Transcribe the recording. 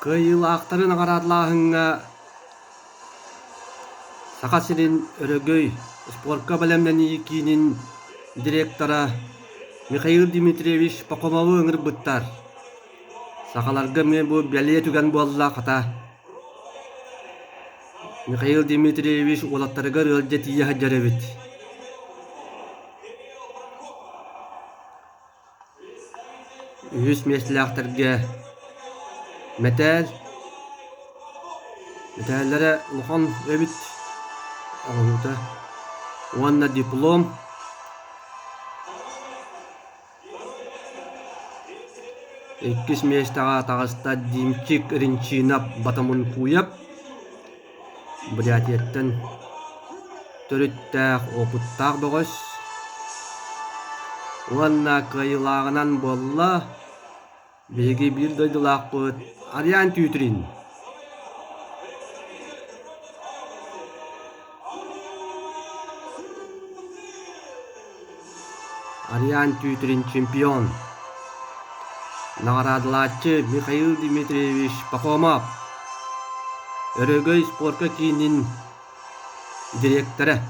Кыайыылаахтары наҕараадалааһыҥҥа Саха сирин Өрөгөй спорка бэлэмнэнии киинин директора Михаил Дмитриевич Пахомовы ыҥырбыттар. Сахаларга эмиэ бу бэлиэ түгэн буолла хата. Михаил Дмитриевич уолаттарыгар ыалдьа тиийэ сылдьар эбит. Үһүс миэстэлээхтэргэ мэтээл, мэтээллэрэ улахан эбит оҥоһуута уонна диплом. Иккис миэстэҕэ таҕыста Димчик Ринчинов Батамункуев Бурятияттан төрүттээх, уопуттаах бөҕөс уонна кыайыылааҕынан буолла биһиги биир дойдулаахпыт Ариан Тютрин. Ариан Тютрин чемпион. Наҕараадалааччы Михаил Дмитриевич Пахомов, Өрөгөй спорка киинин дириэктэрэ.